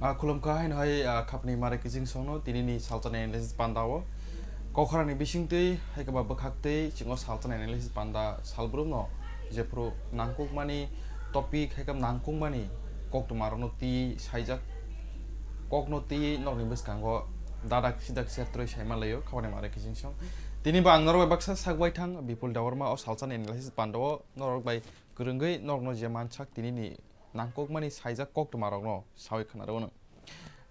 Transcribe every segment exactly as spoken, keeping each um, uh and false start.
Ah, khulumkha haino hai, ah, khapni mare kiching songno tinini salchani analysis panda o. Kokharani bisingtwi, hai khe ba bwkhaktwi, chingo salchani analysis panda salbrumno jephru nangkukmani topic, hai khe nangkukmani koktwmarokno twi saijak, kokno twi nokni bwskango dadak sidak setrwi saima laio, khapni mare kiching song. Tini bo ang norok bai baksa sak bai thang, Bipul Debbarma o salchani analysis panda o norok bai kwrwngwi norokno je mansak tinini nangkukmani saijak koktwmarokno sawi khna rwno.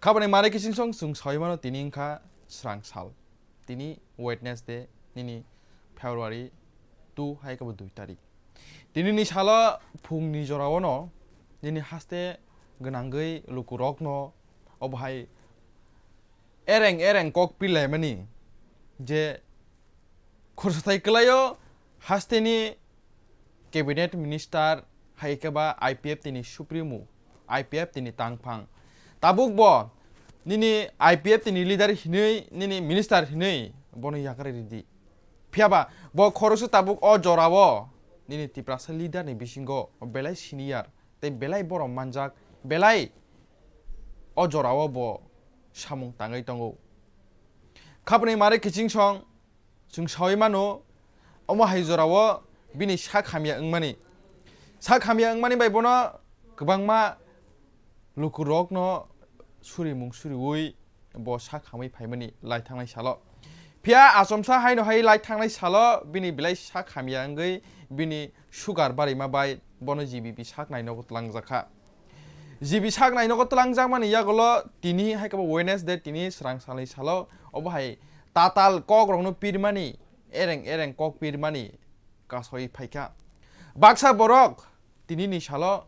Khabani mare kiching song chwng sawi mano tini wngkha srang sal. Tini Wednesday nini February two hai khe bo dui tarik. Tinini salo phungni jorao no nini haste gwnangwi lukurokno obo hai ereng ereng kok pilaimani je khursathai kwlaio hasteni cabinet minister hai khe ba I P F T ni supremo, I P F T ni tangphang. Tabuk bo nini I P F T ni leader hinwi, nini minister hinwi bono yakarwi ridi. Phiya ba bo khoroksa tabuk o jorao nini Tiprasa leader ni bisingo belai senior tei belai borok manjak, belai o jorao bo samung tangwi tongo. Khapni mare kiching song chwng sawi mano, omo hai jorao bini sak hamya wngmani. Sak hamya wngmani bai bono kwbangma lukurokno surimung suriui bo sak hamwi phaimani lai thangnai salo. Phiya achomsa haino hai lai thangnai salo bini belai sak hamya wngwi bini sugar barima bai bono G B P sak nainogo twlangjakha. G B sak nainogo twlangjakmani yagulo tini hai khe bo Wednesday tini srang salni salo obo hai tatal kokrokno pirmani, ereng ereng kok pirmani kasoi phaikha. Baksa borok tinini salo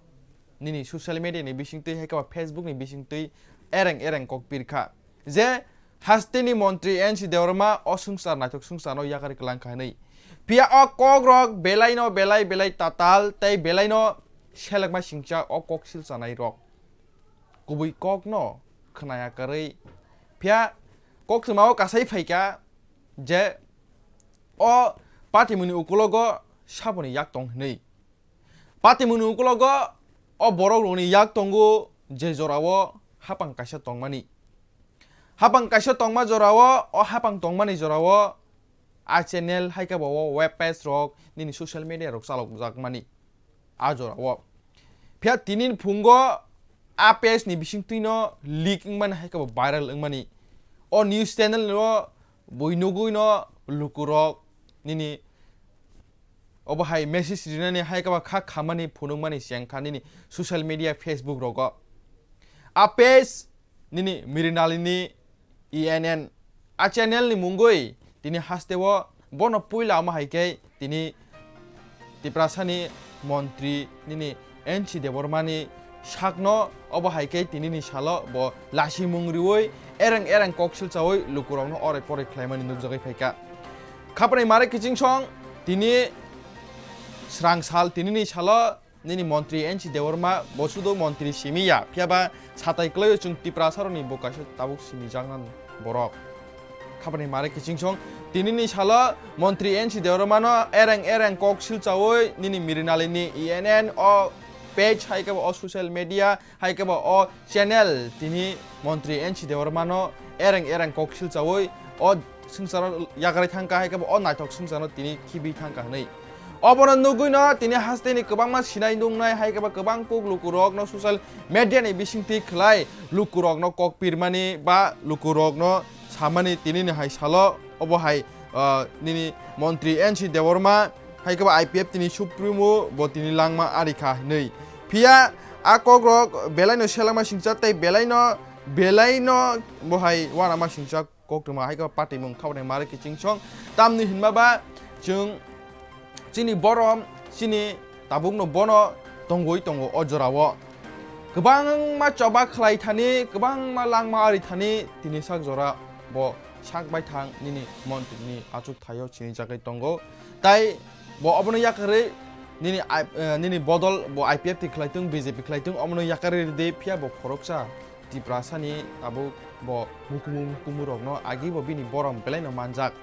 nini social media ni bisingtwi hai khe bo Facebook ni bisingtwi ereng ereng kok pirkha je hasteni montri N C Debbarma o swngchar naithok swngcharno yakarwi kwlangkha hwnwi. Phiya o kokrok belaino belai belai tatal tei belaino selekma singcha o kok silchanai rok. Kubui kokno khwnaya kwrwi. Phiya koktwmao kasai phaikha je o patimuni ukulogo saboni yak tong hwnwi. Patimuni ukulogo o borok rokni yak tongo je jorao hapang kaisa tongmani. Hapang kaisa tongma jorao, o hapang tongmani jorao a channel hai khe bo o web page rok nini social media rok chalokjakmani a jorao. Phiya tini phungo a page ni bisingtwino leak wngmani hai khe bo viral wngmani. O news channel no bui nugwino lukurok nini obo hai message rinani hai khe bo kha khamani phunukmani chengkha nini social media Facebook rogo. A page nini Mirinalini E N N a channel ni mungwi tini hasteo bono puila omo hai khe tini Tiprasani montri nini N C Debbarmani sakno obo hai khe tinini salo bo lasimung riui ereng ereng kok silchaui lukurokno orai porai khlaimani nukjagwi phaikha. Khapnai mare kiching song tini srang sal tinini salo nini montri N C Debbarma bo sudo montri simi ya, phiya ba satai kwlaio chwng Tiprasarokni bo kaisa tabuk sinijakna borok. Khapnai mare kiching song tinini salo montri N C Debbarmano ereng ereng kok silchaui nini Mirinalini E N N o page hai khe bo o social media hai khe bo o channel tini montri N C Debbarmano ereng ereng kok silchaui o swngcharo yakarwi thangkha hai khe bo o naithok swngcharno tini khibi thangkha hwnwi. Obono nugwino tini hasteni kwbangma sinai nungnai hai khe bo kwbang kuk lukurokno social media ni bisingtwi khlai lukurokno kok pirmani ba lukurokno samani tinini hai salo obo hai, ah, nini montri N C Debbarma hai khe bo I P F T ni supremo bo tini langma ari kha hwnwi. Phiya a kokrok belaino selengma singcha tei belaino, belaino bo hai uanama singcha koktwma hai khe bo patimung khapnai mare kiching song. Tamni hinma ba chwng chini borom chini tabukno bono tongwi tongo o jorao. Kwbangma choba khlai thani, kwbangma langma ari thani tini sak jora bo sak bai thang nini montri ni achuk thaio chini jagwi tongo. Tai bo obono yakarwi nini I-, eh, nini bodol bo I P F T khlai thung, B J P khlai thung, omono yakarwi rwdi, phiya bo khoroksa Tiprasani tabuk bo mukumu mukumu rokno agi bo bini borom belaino manjak.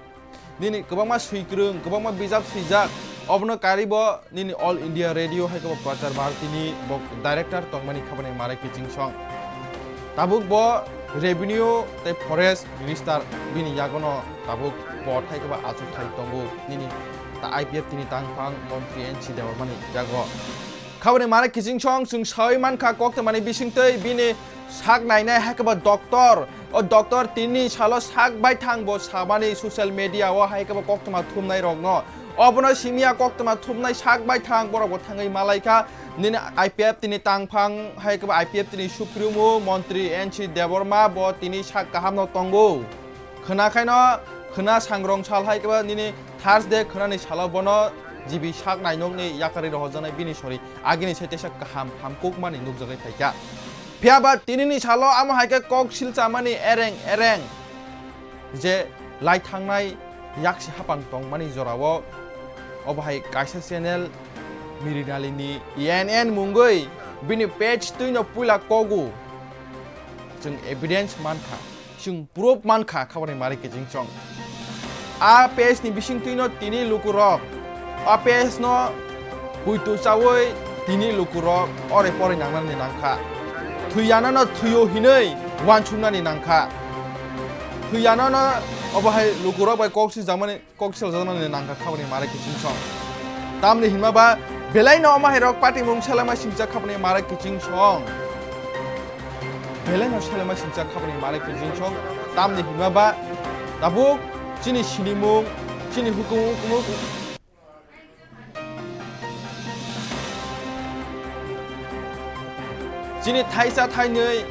Nini kwbangma swikwrwng, kwbangma bijap swijak, obono karibo nini All India Radio hai khe bo Prachar Bharati ni bo director tongmani khapnai mare kiching song. Tabuk bo Revenue tei Forest Minister bini yagono tabuk bo thai khe ba achuk thai tongo nini ta I P F T ni tangphang montri N C Debbarmani yago. Khaboni mare kiching song chwng sawi mankha koktwmani bisingtwi bini sak nainai hai khe ba doctor. O doctor tini salo sak bai thang bo samani social media o hai khe ba koktwma thumnai rokno. Obono simiya koktwma thumnai sak bai thang borok bo thangwi malaikha. Nini I P F T ni tangphang hai khe ba I P F T ni supremo montri N C Debbarma bo tini sak kaham no tongo. Khwna khaino khwna sangrong sal hai khe ba nini Thursday khwnani salo bono G B sak nainokni yakarwi rohorjaknai bini sori agini se teisa kaham hamkukmani nukjagwi phaikha. Phiya ba tinini salo amo hai khe kok silchamani ereng ereng je lai thangnai yaksi hapang tongmani jorao obo hai kaisa channel Mirinalini E N N mungwi bini page twino puila kogu chwng evidence mankha, chwng proof mankha khaboni mare kiching song. A page ni bisingtwino tini lukurok a page no puitu chawi tini lukurok ore pore nangnani nangkha. Thwiyano no thwiyo hinwi wansuknani nangkha. Thwiyano no obo hai lukurok bai kok siljakmani kok siljaknani nangkha khaboni mare kiching song. Tamni hinma ba belai no omo hai rok patimung selema singjak khaboni mare kiching song. Belai no selema singjak khaboni mare kiching song. Tamni hinma ba tabuk chini sinimung, chini hukumu, hukumu, chini thaisa thainwi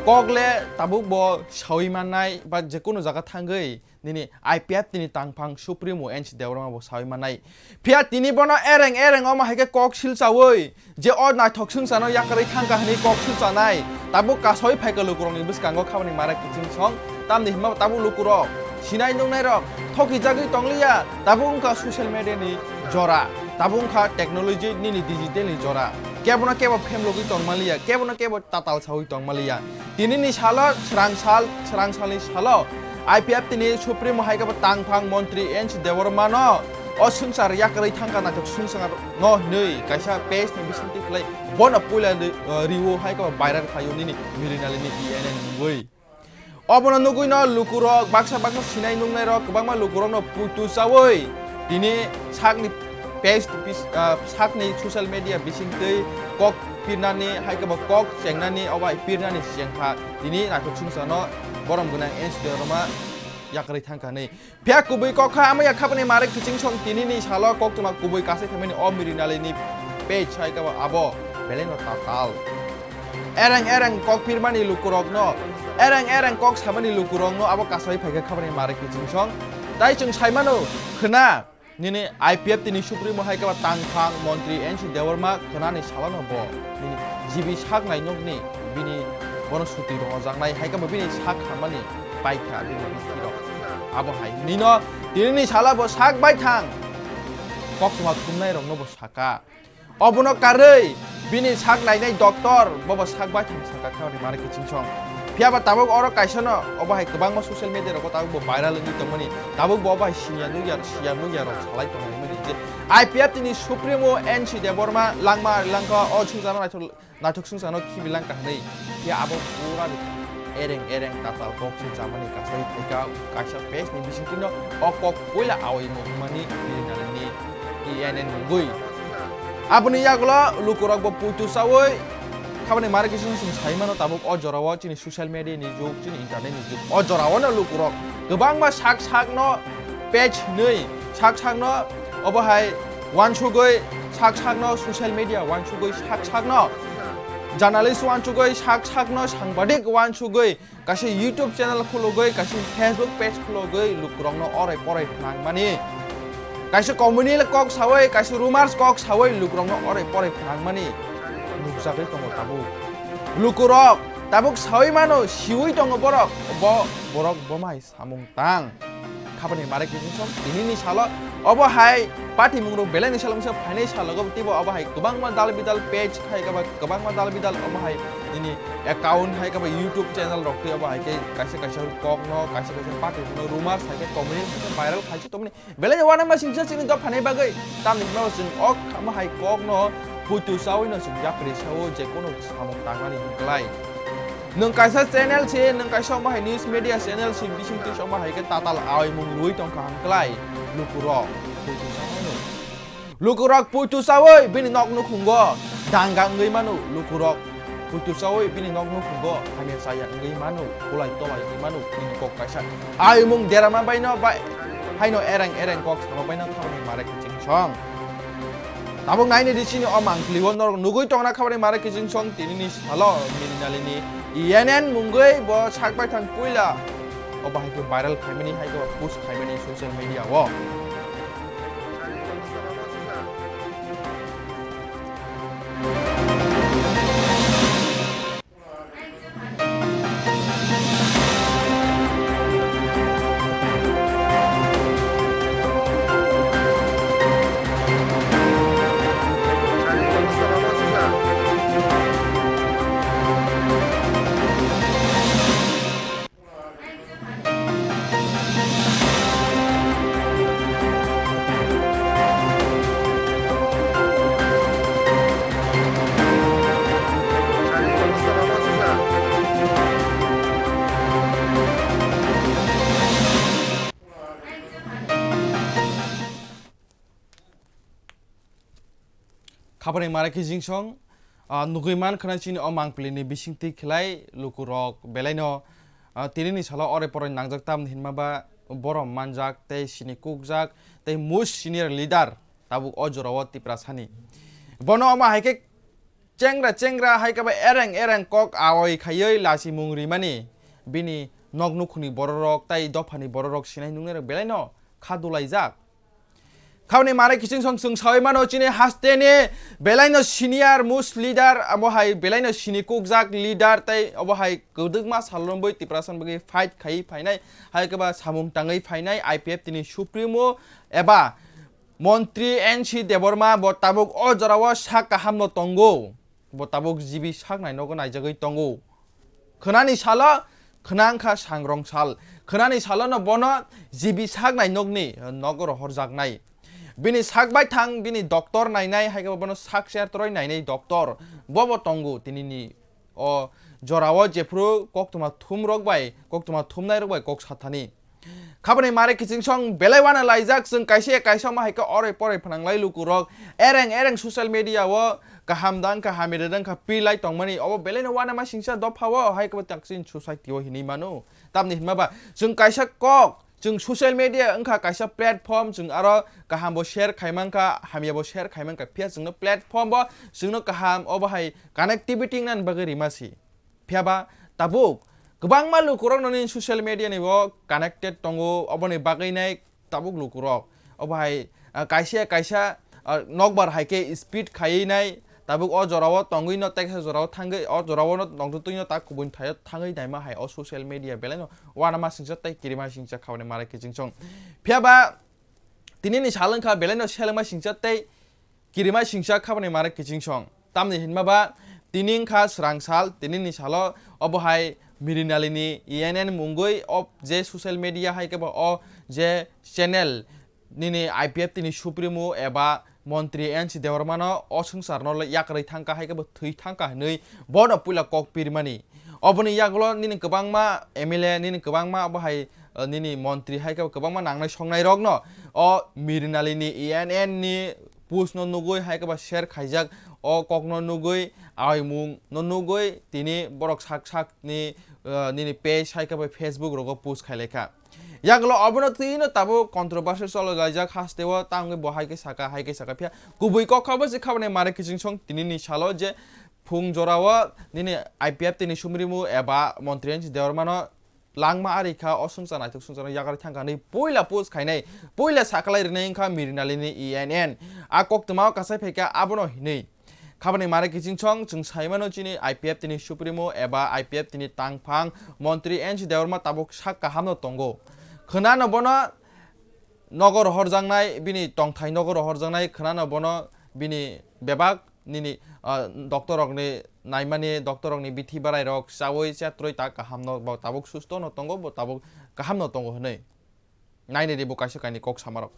kok le tabuk bo sawi mannai ba jekunu jaga thangwi nini I P F T ni tangphang supremo N C Debbarma bo sawi mannai. Phiya tini bono ereng ereng omo hai khe kok silchawi je o naithok swngchano yakarwi thangkha hwnwi kok silchanai. Tabuk kasawi phaikha lukurokni bwskango khaboni mare kiching song. Tamni hinma tabuk lukurok sinai nuknairok thokijagwi tongliya. Tabuk wngkha social media ni jora. Tabuk wngkha technology nini digital ni jora. Kebono kebo phemlogwi tongmaliya, kebono kebo tatal sawi tongmaliya. Tinini salo srang sal, srang salni salo I P F T ni supremo hai khe bo tangphang montri N C Debbarma no o swngchar yakarwi thangkha naithok swngchar no hinwi kaisa page ni bisingtwi khlai bono puila ri-, uh, riwo hai khe bo viral khlaio nini Mirinalini E N N mungwi. Obono nugwino lukurok baksa baksa sinai nuknairok kwbangma lukurokno puitu chawi tini sakni page, ah, sakni social media bisingtwi kok pirnani hai khe bo kok chengnani obo hai pirnani chengkha tini naithok swngcharno borom gwnang N C Debbarma yakarwi thangkha hwnwi. Phiya kubui kok kha amaya khabani mare kiching song tinini salo koktwma kubui kasai phaimani o Mirinalini page hai khe bo abo belai no tatal. Ereng ereng kok pirmani lukurokno, ereng ereng kok samani lukurokno abo kasai phaikha khabani mare kiching song. Tai chwng saimano khwna nini I P F T ni supremo hai khe ba tangphang montri N C Debbarma khwnani salono bo nini G B sak nainokni bini bono suti rohojaknai hai khe bo bini sak hamani paikha bini biskirok. Abo hai nino tinini sala bo sak bai thang koktwma thumnairokno bo saka. Obono karwi bini sak nainai doctor bobo sak bai thang saka kha ni mare kiching song. Phiya ba tabuk oro kaisa no obo hai kwbangma social media rogo tabuk bo viral wngwi tongmani. Tabuk bo obo hai siya nukya, siya nukya rok salai tonglai mani je I P F T ni supremo N C Debbarma langma langkha o sungcharo naithok naithok sungchano khibi langkha hwnwi. Phiya abo pura ni ereng ereng tatal kok sungchamani kasai phaikha kaisa page ni bisingtwino o kok puila awi mani Mirinalini E N N mungwi. Aboni yagulo lukurok bo puitu chawi khabani mare kiching song sai mano tabuk o jorao chini social media ni jug, chini internet ni jug. O jorao no lukurok kwbangma sak sak no page hinwi sak sak no obo hai wansugwi sak sak no social media wansugwi sak sak no journalist wansugwi sak sak no sangbadik wansugwi kaisa YouTube channel khulugwi, kaisa Facebook page khulugwi lukurokno orai porai phnangmani. Kaisa communal kok sawi, kaisa rumors kok sawi lukurokno orai porai phnangmani nukjagwi tongo tabuk. Lukurok tabuk sawi mano, siwi tongo borok, bo borok bomai samung tang. Khabani mare kiching song tinini salo obo hai patimung rok belai ni salo misa phainai salo go tibo obo hai kwbangma dal bidal page khai kaba kwbangma dal bidal obo hai nini account hai kaba YouTube channel rok twi obo hai khe kaisa kaisa kok no kaisa kaisa patimung no rumors hai khe comedy hai khe viral khai se tongmani belai ni uanama singsa chini dopha ni bagwi tamni hwnba chwng o kha-, omo hai kok no puitu chawi no chwng yapri sao je kono samung tangnani hwnklai. Nwng kaisa channel se, nwng kaisa omo hai news media channel se, bisingtwi se omo hai khe tatal awi mung rwi tongkha hwn klai lukurok. Puitu sawi mano. Lukurok puitu sawi bini nok nukhungo danga wngwi mano. Lukurok puitu sawi bini nok nukhungo hamya chaya wngwi mano, kulai tolai wngwi mano, bini kok kaisa. Awi mung derama baino bai, haino ereng ereng kok sama baino thangwi mare kiching song. Tabuk naini di chini o mangpili o norok nugui tongna khabani mare kiching song tinini salo Mirinalini E N N mungui bo sak baithang puila o bahai khe viral khaimani hai khe post khaimani social media o. Khabani mare kiching song, ah, nugui man khna chini o mangpili ni bisingtwi khlai lukurok belaino, ah, tinini salo ore pore nangjak tamni hinma ba borom manjak tei sini kukjak tei most senior leader tabuk o jorao Tiprasani. Bono omo hai khe chengra chengra hai khe ba ereng ereng kok awai khaiwi lachimung rimani bini nok nukhuni bororok tei dophani bororok sinai nungnairok belaino kha dulaijak. Khabani mare kiching song chwng sawi mano chini hasteni belaino senior most leader, abo hai belaino sini kukjak leader tei obo hai kwdwkma salrwmbwi Tiprasani bagwi fight khaiwi phainai, hai khe ba samung tangwi phainai I P F T ni supremo eba montri N C Debbarma bo tabuk o jorao sak kahamno tongo. Bo tabuk G B sak nai nogo naijagwi tongo. Khwnani salo khna wngkha sangrong sal. Khwnani salono bono G B sak nai nokni nogo rohorjaknai. Bini sak bai thang bini doctor nainai hai khe bono sak cher toroi nainai doctor. Bobo tongo tinini o jorao jephuru koktwma thumrok bai, koktwma thumnairok bai kok sathani. Khabani mare kiching song belai wana laijak chwng kaisa ya kaisa ma hai khe oroi poroi phnang lai lukurok ereng ereng social media o kaham dang kha hamya dang kha pi lai tongmani obo belaino wana ma singsa dopha o hai khe bo taksin society o hinwi mano. Tamni hinma ba chwng kaisa kok chwng social media wngkha kaisa platform chwng aro kaham bo share khai mankha hamya bo share khai mankha phiya chwngno platform bo chwngno kaham obo hai connectivity nani bagwi rima si. Phiya ba tabuk kwbangma lukurok noni social media ni bo connected tongo, oboni bagwi nai tabuk lukurok. Obo hai, ah, kaisa kaisa, ah, nokbar hai khe speed khaiwi nai tabuk o jorao tongwi no teksa jorao thangwi o jorao no nokjotwi no tak kubun thaio thangwi naima hai o social media belai no uanama singsa tei kirima singsa khabani mare kiching song. Phiya ba tini ni sal wngkha belai no selengma singsa tei kirima singsa khabani mare kiching song. Tamni hinma ba tini wngkha srang sal, tini ni salo obo hai Mirinalini E N N mungwi o je social media hai khe bo o je channel nini I P F T ni supremo eba montri N C Debbarmano o swngcharno yakarwi thangkha hai khe bo thwi thangkha hinwi bono puila kok pirmani. Oboni yagulo nini kwbangma M L A, nini kwbangma obo hai, eh, nini montri hai khe bo kwbangma nangnai songnai rokno o Mirinalini E N N ni post no nugwi hai khe bo share khaijak o kokno nugwi aimung no nugwi tini borok sak sak ni, eh, nini page hai khe bo Facebook rogo post khai laikha. Yagulo obono twino tabuk controversy choli laijak hasteo tangwi bo hai khe saka hai khe saka phiya kubui kok kha bo se khabani mare kiching song tini ni salo je phung jorao nini I P F T ni sumrimu eba montri N C Debbarmano langma ari kha o swngchar naithok swngcharno yakarwi thangkha hinwi puila post khainai puila sakalai rwnai wngkha Mirinalini E N N. A koktwmao kasai phaikha abono hinwi. Khabani mare kiching song chwng saimano chini I P F T ni supremo eba I P F T ni tangphang montri N C Debbarma tabuk sak kahamno tongo. Khwnano bono nogo rohorjaknai, bini tongthai nogo rohorjaknai, khwnano bono bini bebak nini, ah, doctor rokni naimani, doctor rokni bithi barai rok chawi chatrwi ta kahamno bo tabuk susto no tongo, bo tabuk kahamno tongo hinwi. Nainidi bo kaisa kainwi kok samarok.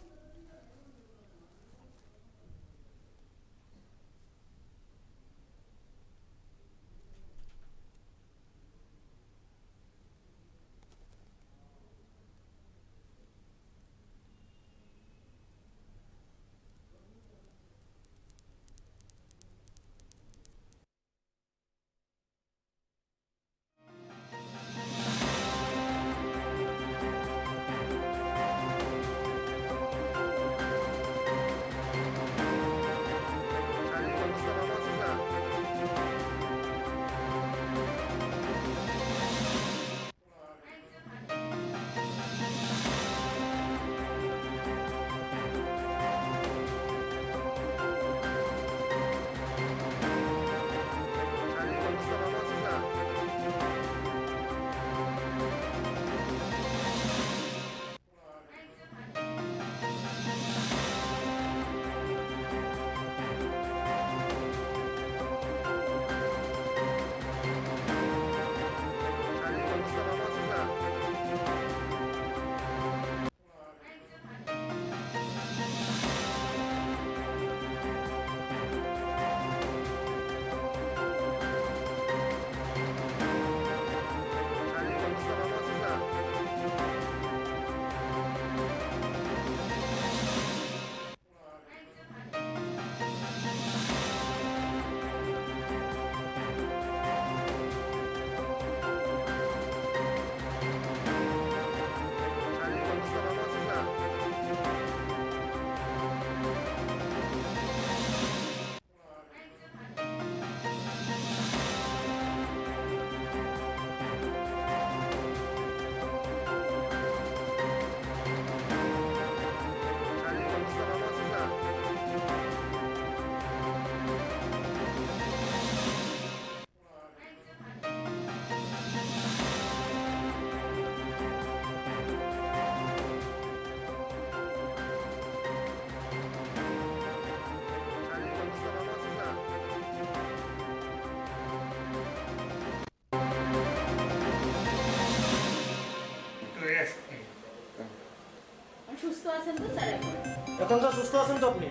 সুস্থ আছেন তো স্যার এখন? এখন স্যার সুস্থ আছেন তো আপনি?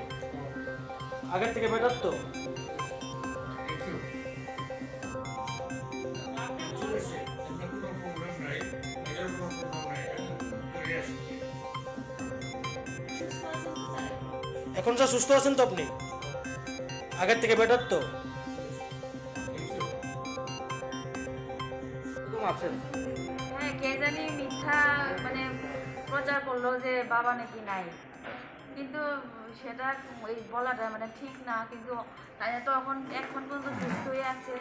আগের থেকে বেটার তো? সুস্থ আছেন তো স্যার এখন? এখন স্যার সুস্থ আছেন তো আপনি? আগের থেকে বেটার তো? এরকম আছেন। হ্যাঁ, কে জানি মিথ্যা মানে প্রচার করলো যে বাবা নাকি নাই, কিন্তু সেটা এই বলাটা মানে ঠিক না। কিন্তু তাই তো এখন এখন পর্যন্ত সুস্থ হয়ে আছে।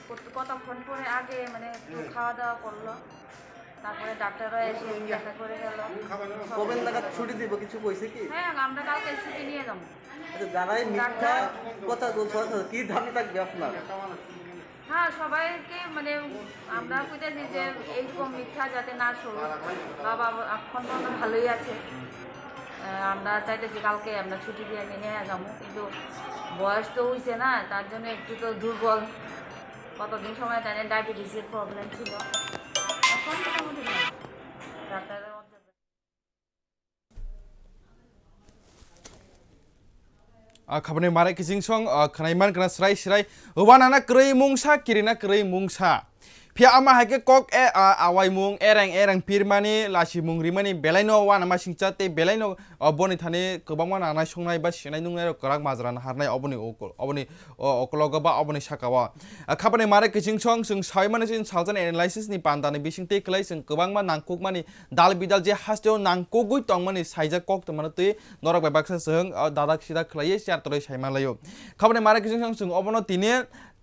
কত- কতক্ষণ পরে আগে মানে একটু খাওয়া দাওয়া করলো, তারপরে ডাক্তাররা এসে দেখা করে গেল। কবে নাগাদ ছুটি দিব, কিছু কইছে কি? হ্যাঁ, আমরা কালকে ছুটি নিয়ে যাবো। আচ্ছা, যারা এই মিথ্যা ডাক্তার- প্রচার করছে, কি দাবি থাকবে আপনার? হ্যাঁ, সবাইকে মানে আমরা কইতেছি যে এইরকম মিথ্যা যাতে না চলে। বাবা এখন পর্যন্ত ভালোই আছে। আহ, আমরা চাইতেছি কালকে আমরা ছুটি দিয়ে নিয়ে যাবো, কিন্তু বয়স তো হইছে না, তার জন্য একটু তো দুর্বল। কতদিন সময় তাই ডায়াবেটিসের প্রবলেম ছিল, এখন মোটামুটি ভালো। ডাক্তারের Ah, khabani mare kiching song, ah, khwnai man khna srai srai. Ubanana kwrwi mungsa, kirina kwrwi mungsa. Phiya ama hai khe kok e, ah, awaimung, ereng ereng pirmani, lasimung rimani, belaino uanama singcha tei belaino, ah, boni thani kwbangma nanai songnai ba sinai nungnai rok kwrak majra naharnai oboni ukol, oboni, o, okologo ba oboni sakao. Ah, khabani mare kiching song, chwng sawi mani chini salsa ni analysis ni panda ni bising tei kwlai chwng kwbangma nangkukmani dal bidal je hasteo nangkukgwi tongmani saijak kok tongmani twi norok bai baksa chwng, o, dadak sidak khlaiwi chair torwi saima laio. Khabani mare kiching song chwng obono tini,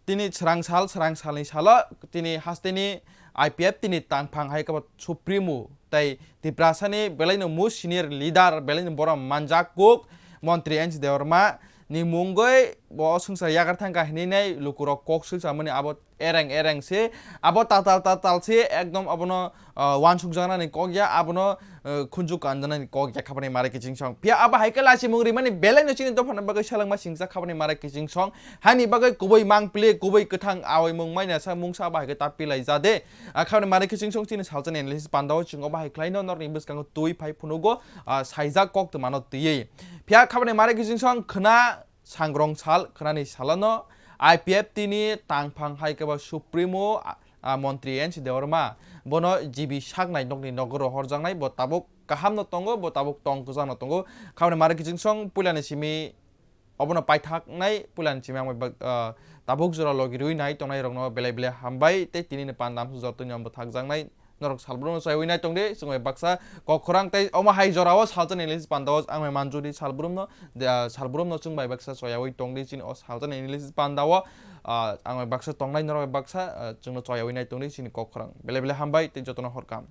tini swrang sal, swrang salni salo tini hasteni I P F tini tangphang hai khe bo Supremo tei Tiprasani belaino mu senior leader, belaino borom manjak kuk montri N C Debbarma ni mungwi bo swngchar yagar thangkha hinwi nai lukurok kok swlchamani abo ereng ereng se, abo tatal tatal se, ekdom abono, ah, uansukjaknani kok ya, abono, ah, khunju kanjanani kok ya khabani mare kiching song. Phiya abo hai khe lasimung rimani belaino chini dophano bagwi selengma singcha khabani mare kiching song. Haini bagwi kubui mangpili, kubui kwthang awaimung maina sa mungsa abo hai khe ta pilai ja de. Ah, khabani mare kiching song chini salsa ni analysis pandao chwng obo hai khlaino norokni bwskango twi phai phunugo, ah, saijak kok twmano twiwi. Phiya khabani mare kiching song khwna Sangrong sal khwnani salano I P F T ni tangphang hai khe bo Supremo, a, a, montri N C Debbarma bono G B saknai nokni nogo rohorjaknai, bo tabuk kahamno tongo, bo tabuk tong kwchangno tongo. Khabani mare kiching song puilani simi obono paithaknai, puilani simi ang bai bak-, ah, tabuk jora logi rwi nai tongnai rokno belai belai hambai tei tini ni pandam jotono bo thakjaknai. Norok salbrumno choyawi nai tongdi, chwng bai baksa kok khorang tei omo hai jorao salsa ni list pandao ang bai manjudi salbrumno, de, ah, salbrumno chwng bai baksa choyawi tongdi chini o salsa ni list pandao, ah, ang bai baksa tongnai norok bai baksa, ah, chwngno choyawi nai tongdi chini kok khorang. Belai belai hambai tei jotono hor kaham.